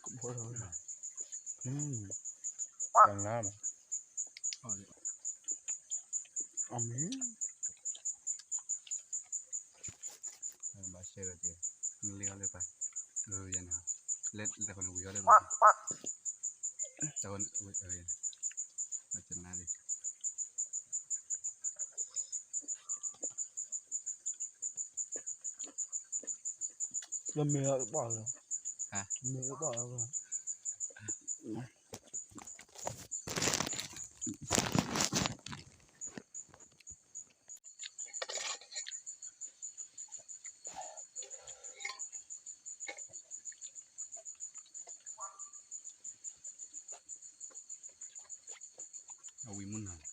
ကဘီလီၤ, ကနါဘၣ်, အမ့ၢ်, ဘၣ်ရှဲဒီးက့ၤ, နလ့အီၤလၢပၢ်, ယဲန့ၣ်, လဲၤတၢ်ဃိန့ၣ်ဝံၤအီၤလၢပၢ်, တၢ်ဃိန့ၣ်, ကနါလံ လၢမ့ၢ်အဘၣ်လီၤ, မ့ၢ်အဘၣ်လီၤ, အဝံၤမုၢ်နၤ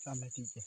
တၢ်မဲာ်တံၢ်ကဲ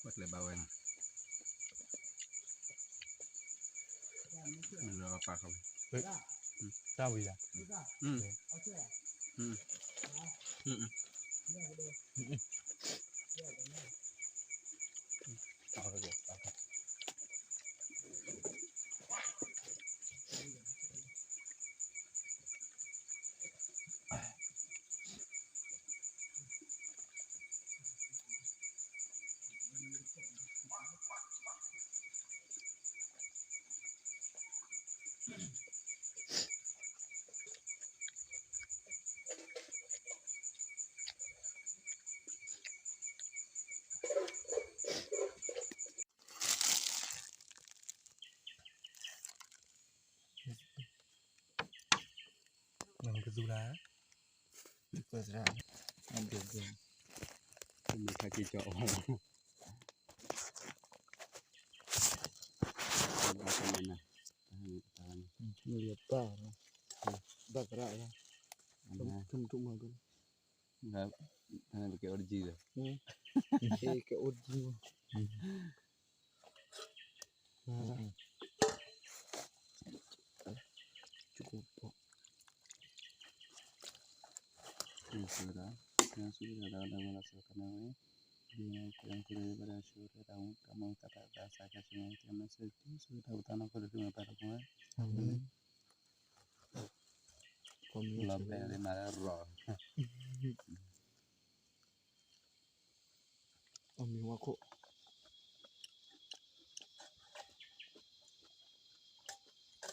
ဝဲကျဲဘၣ်ဝဲနီၤ မ့ၢ်လၢပာ်ခီ တၢ်ဝံၤယၤ နကသူၣ်လၢ ကသရၣ် အဒိၣ်ဒိၣ် မ့ၢ်ခါက့ၤကၠီအီၤ ဘၣ်ကမနၤ မ့ၢ်ယပၢ် ဘၣ်သရၣ် ထုံထုံမၤက ပကဲအိၣ်တယံၤလီၤ ကဲအိၣ်တယံၤ ကၠူကပီၤ ဒ်န့ၣ် ကဲထီၣ်က့ၤဝဲဒၣ်ဆူဝဲဒၣ် တၢ်မူတၢ်မူတၢ်သးသးစၢ်ကဲဆူမဲာ် ကဲမ့ၢ်စ့ၢ်ကီး ဆူဝဲဒၣ်ပတၢ်နီၢ်ခိဒီး သုမ့ၢ်ပာ်လီၤပဝဲ အၤမ့ၣ် လီၤဘဲလၢမၤလၢရီၤ အမ့ၢ်ဝဲခိၣ်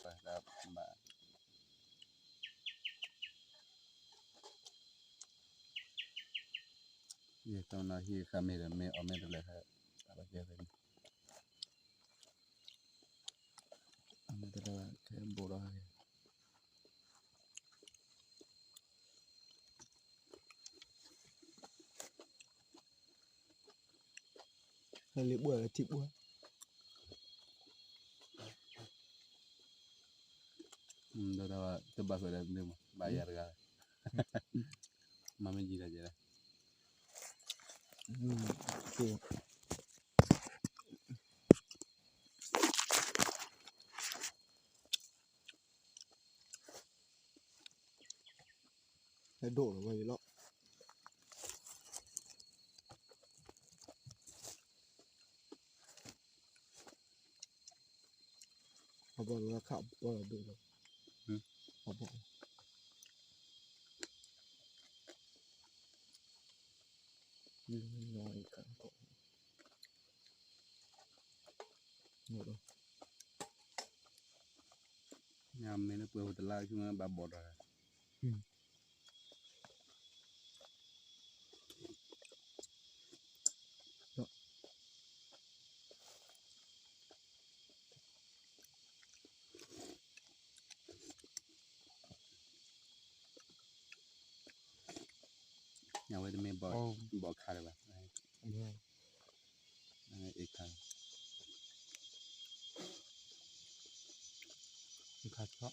ပှၤဒၣ်ဘၣ် ယဲၢ်သီနၤဟံၣ်ခါမ့ၢ်ဒီး မ့ၢ်အီၣ်မ့ၢ်တလဲၤဟဲ အဘၣ်ကဲဖဲန့ၣ် အမ့ၢ်တလဲၤခဲဘိးဒီးဟဲ ဟဲလံဘှဲၣ်လၢထံဘှဲၣ် ဒီးတဘၣ်ဃုာ်ဒီးန့ၣ်မး ဘၣ်ယၤတဂၤ မၤမ့ၢ်ယံၤဒီးယဲဒၣ် ကဲ ဟဲဒိၣ်လီၤဝဲအံၤလီၤ. အဘီၣ်လၢခးအဘီၣ်လီၤဒိၣ်လီၤ. အဘီၣ် မ့ၢ်လၢပှဲၤဟိတလါ ဆူမဲဘၣ်ဘီၣ်ဒီး အဝဲတမ့ၢ်ဘီၣ် ဘီၣ်ခါလၢၤဘၣ်. အခါ အခါ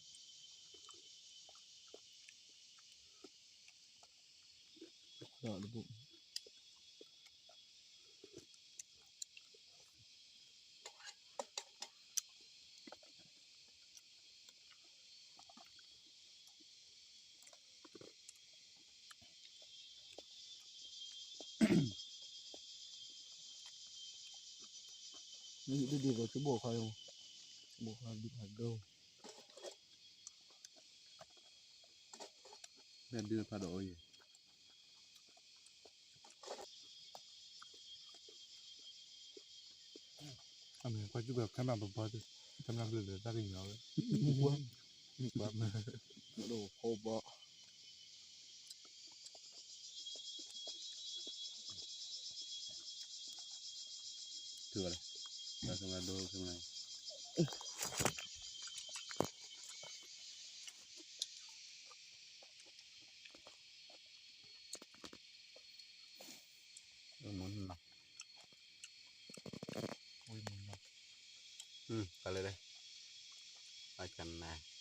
ဆီ ဒီးတဘိ မ့ၢ်ဒ်ဒ်သိး ကဘိၣ်ခါ ကဘိၣ်ခါဒ်ဖးဒိၣ် မ့ၢ်ဒ်ဖးဒိၣ်အိၣ်ယဲၢ် အမ့ၢ်ကွၢ်ကၠူၣ်ဘၣ် ခဲမးပဘီၣ် ခဲမးဘျုးလၢတၢ်ကညီၤဝဲ ကွၢ် ကွၢ်မး ဒိၣ်ဖိဘီၣ် တုၤလီၤ ခဲမးဒိၣ်ခဲမး မုၢ်နီၤ ပှၤလၢလဲၣ် အကနၤ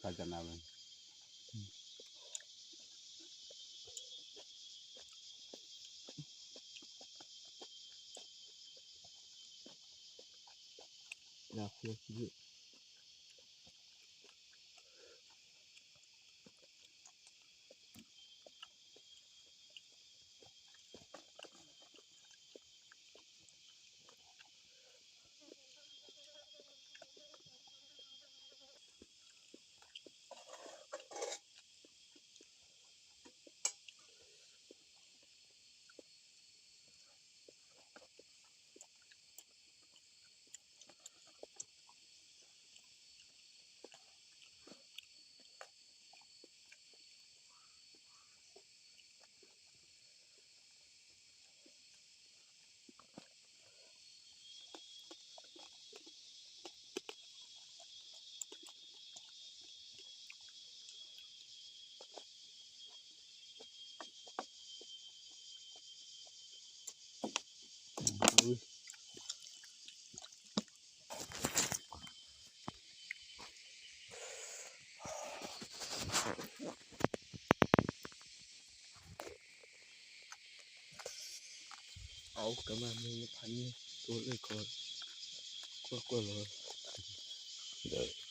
ခါကနၣ်ဝဲ လၢဖျၢၣ်ခံ အကမၤမ့ၢ်ဖးန့ၢ် တိၢ်လၢကီၢ် ကွၢ်ကွၢ်လီၤ ဒီး